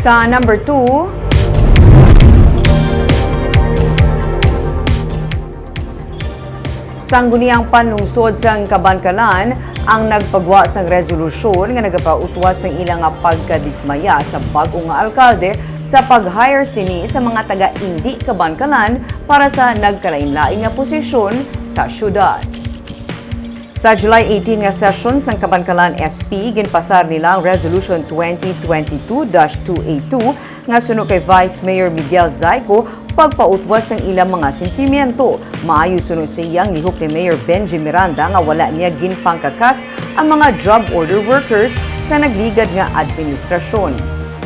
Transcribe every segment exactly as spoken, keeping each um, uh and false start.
Sa number two, Sangguniang Panlungsod sang Kabankalan ang nagpagwa sang resolusyon nga nagapautwas sang ila nga pagkadismaya sa bag-o nga alkalde sa pag-hire sini sa mga taga-indi Kabankalan para sa nagkalainlain nga posisyon sa syudad. Sa July eighteen nga session sang Kabankalan S P, ginpasar nila ang Resolution twenty twenty-two dash two eight two nga suno kay Vice Mayor Miguel Zayco pagpautwas sang ilang mga sentimiento. Maayo suno sa iya ang lihok ni Mayor Benji Miranda nga wala niya ginpangkakas ang mga job order workers sa nagligad nga administrasyon.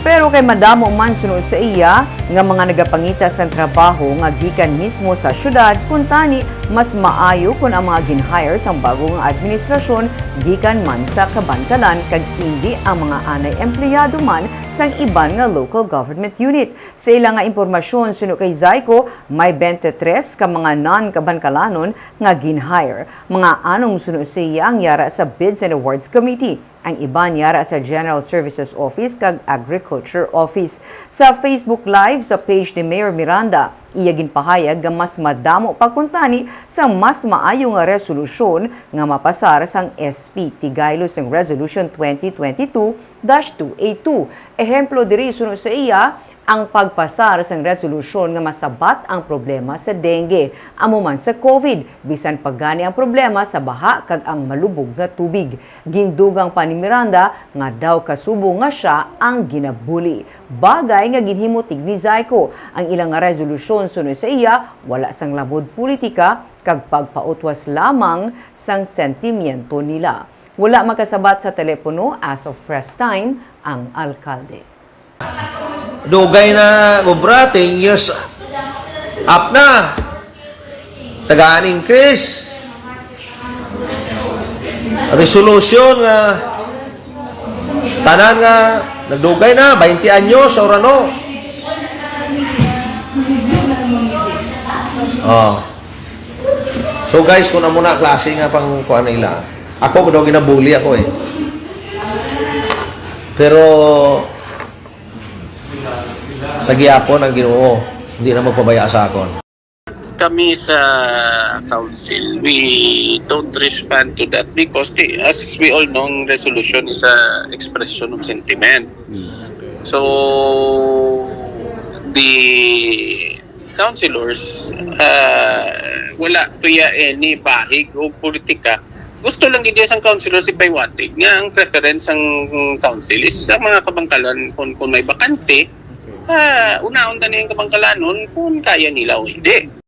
Pero kay madamo man suno sa iya nga mga nagapangita sang trabaho nga gikan mismo sa syudad, kuntani mas maayo kon ang mga gin-hire sang bago nga administrasyon gikan man sa Kabankalan kag indi ang mga anay empleyado man sang iban nga local government unit. Sa ila nga impormasyon, suno kay Zayco, may twenty-three ka mga non-Kabankalanon nga gin-hire. Mga anong suno sa iya ang yara sa Bids and Awards Committee. Ang iban yara sa General Services Office kag Agriculture Office. Sa Facebook Live sa page ni Mayor Miranda, iya ginpahayag nga mas madamo pa kuntani sa mas maayo nga resolusyon nga mapasar sang S P, tigaylo sang Resolution twenty twenty-two dash two eight two. Ehemplo diri suno sa iya, ang pagpasar sang resolusyon nga masabat ang problema sa dengue, amo man sa COVID, bisan pa gani ang problema sa baha kag ang malubog nga tubig. Gindugang pa ni Miranda nga daw kasubo nga sia ang ginabuli, bagay nga ginhimutig ni Zayco. Ang ila nga resolusyon suno sa iya wala sang labod politika kag pagpautwas lamang sang sentimiento nila. Wala makasabat sa telepono as of press time ang alkalde. Dugay na obra, ten years up na. Tagaan increase. Resolution nga tanan nga nagdugay na, twenty anyos, or ano. Oh. So guys, kung amo na klase nga pang kuan nila, ako daw ginabuli ako eh. Pero sa gihapon ang Ginoo, hindi na magpabaya sa akon. Kami sa council, we don't respond to that because the, as we all know, ang resolution is a expression of sentiment. So, the councilors, uh, wala tuya any bahig o politika. Gusto lang gid sang councilors ipaywatig nga ang preference sang council is sa mga kabangkalan kung, kung may bakante, uh, unaon ta niyang kabangkalanon kung kaya nila o hindi.